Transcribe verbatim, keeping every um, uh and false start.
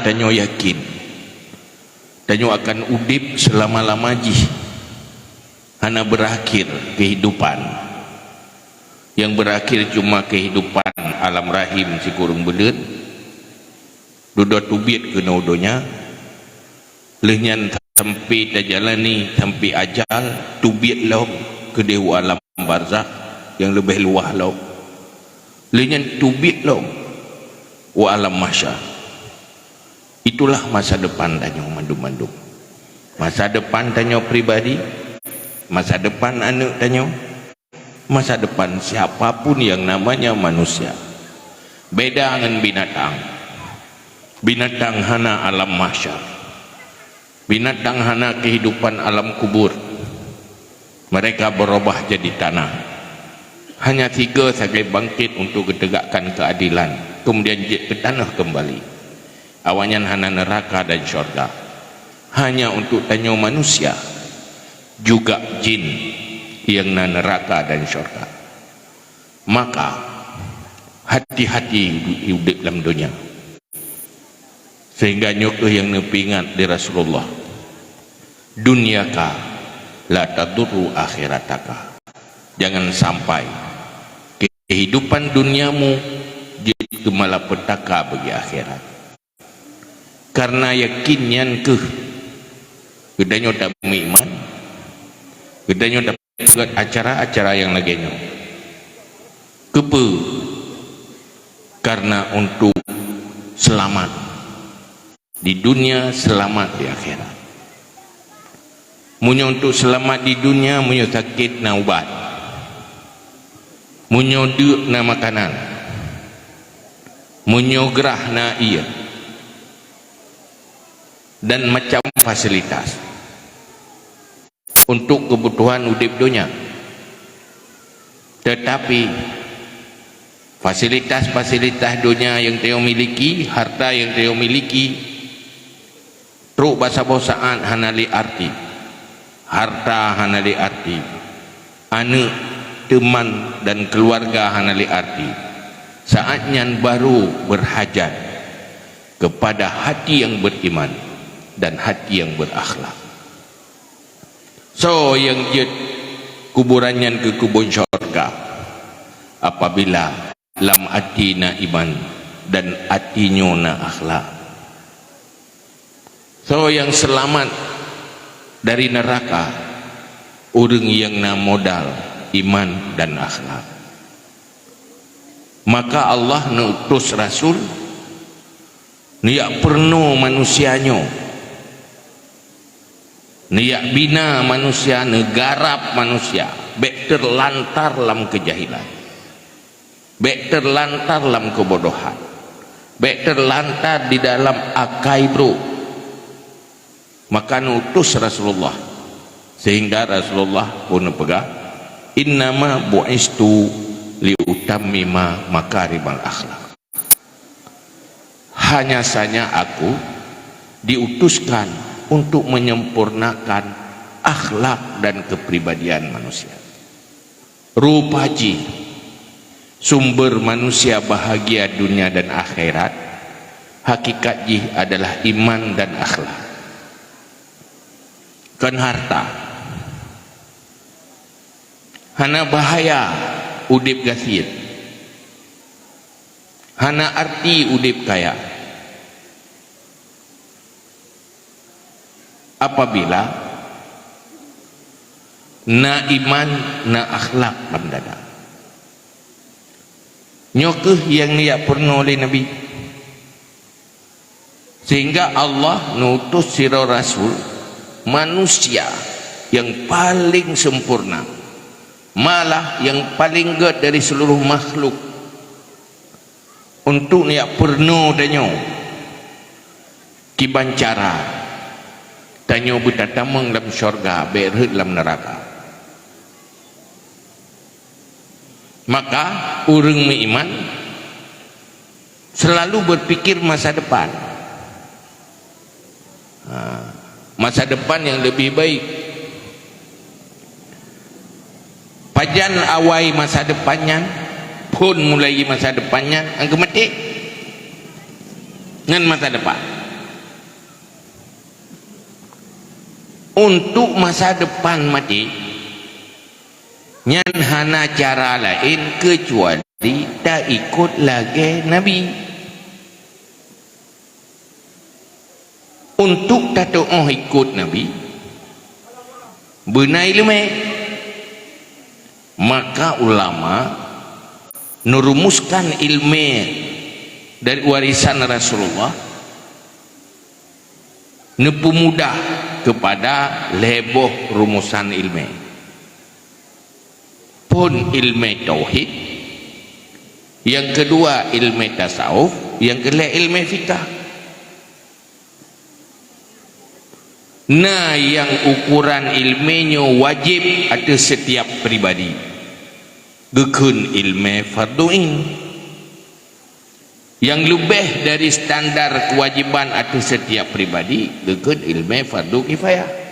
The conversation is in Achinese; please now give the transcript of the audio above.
tanyoe yakin, tanyoe akan udeb seulama-lama jih, hana beurakhir keuhidupan. Nyang beurakhir cuma keuhidupan alam rahim sikureueng buleuen, dudoe teubiet keunoe donya, lheueh nyan sampai tajalani sampai ajal, teubiet lom keudeh u alam barzakh nyang leubeh luwah lom. Lheueh nyan teubiet lom u alam mahsyar. Itulah masa depan tanyoe mandum-mandum. Masa depan tanyoe pribadi, masa depan aneuëk tanyoe, masa depan siapa pun yang namanya manusia. Beda ngon binatang. Binatang hana alam mahsyar. Binatang hana kehidupan alam kubur. Mereka berubah jadi tanah. Hanya tiga sagai bangkit untuk getegakkan keadilan, kemudian jeuet keu tanoh keumbali. Awaknyan hana neuraka dan syurga. Hanya untuk tanyoe manusia, juga jin nyang na neuraka dan syurga. Maka, hati-hati udeb lam donya. Sehingga nyoe kheueh nyang neupeuingat lé Rasulullah, "Dunyaka la tadurru akhirataka." Jangan sampai kehidupan duniamu jeuet keu malapetaka bagi akhirat. Karena yakin nyan kheueh geutanyoe tameuiman, geutanyoe tapeugét acara-acara nyang lagée nyoe. Keupeue? Karena untuk seulamat di dunia, seulamat di akhirat. Meunyoe untuk seulamat di dunia, meunyoe sakét na ubat, meunyoe deuk na makanan, meunyoe grah na ié, dan macam fasilitas untuk kebutuhan udeb donya. Tetapi, fasilitas-fasilitas donya nyang tanyoe miliki, harta nyang tanyoe miliki, trok bak saboh saát hana lé arti. Harta hana lé arti. Aneuëk, teuman, dan keuluwarga hana lé arti. Saát nyan baru beurhajat keupada hati nyang beuriman dan hati nyang beurakhlak. Soe nyang jeuet kuburan nyan keu keubon syurga? Apabila lam até na iman dan até nyoe na akhlak. Soe nyang seulamat dari neuraka? Ureuëng nyang na modal iman dan akhlak. Maka Allah neuutus rasul, neujak peurunoe manusia nyoe, neujak bina manusia, neugarab manusia, bék teulantar lam keujahilan, bék teulantar lam keubodohan, bék teulantar di dalam akai brok. Maka neuutus Rasulullah, sehingga Rasulullah pun neupeugah, "Innama bu'istu liutammima makarimal akhlak." Hanya saja aku diutuskan untuk menyempurnakan akhlak dan kepribadian manusia. Rupa jih, sumber manusia bahagia dunia dan akhirat, hakikat jih adalah iman dan akhlak. Kon harta. Hana bahaya udeb gasien. Hana arti udeb kaya. Apabila na iman, na akhlak lam dada. Nyoe kheueh nyang neujak peurunoe lé Nabi. Sehingga Allah neuutus sidroe rasul, manusia nyang paleng sempurna, malah nyang paleng gét dari seluruh makhluk, untuk neujak peurunoe tanyoe kiban cara tanyoe beutatamong lam syurga, bék rhot lam neuraka. Maka, ureuëng meuiman selalu berpikir masa depan. Ha, masa depan yang lebih baik. Pajan awai masa depan nyan, phon mulai masa depan nyan, nyang keumaté ngon masa depan. Untuk masa depan maté, nyan hana cara laén keucuali taikot lagée Nabi. Untuk tatuoh ikot Nabi, beuna ileumé. Maka ulama neurumuskan ileumé dari warisan Rasulullah, neupeumudah keupada lhée boh rumusan ileumé. Phon ileumé tauhid, nyang keudua ileumé tasawuf, nyang keulhée ileumé fikah. Na nyang ukoran ileumé nyoe wajéb ateueh setiap pribadi, geukheun ileumé fardhu ain. Nyang leubeh dari standar keuwajéban ateueh setiap pribadi, geukheun ileumé fardhu kifayah.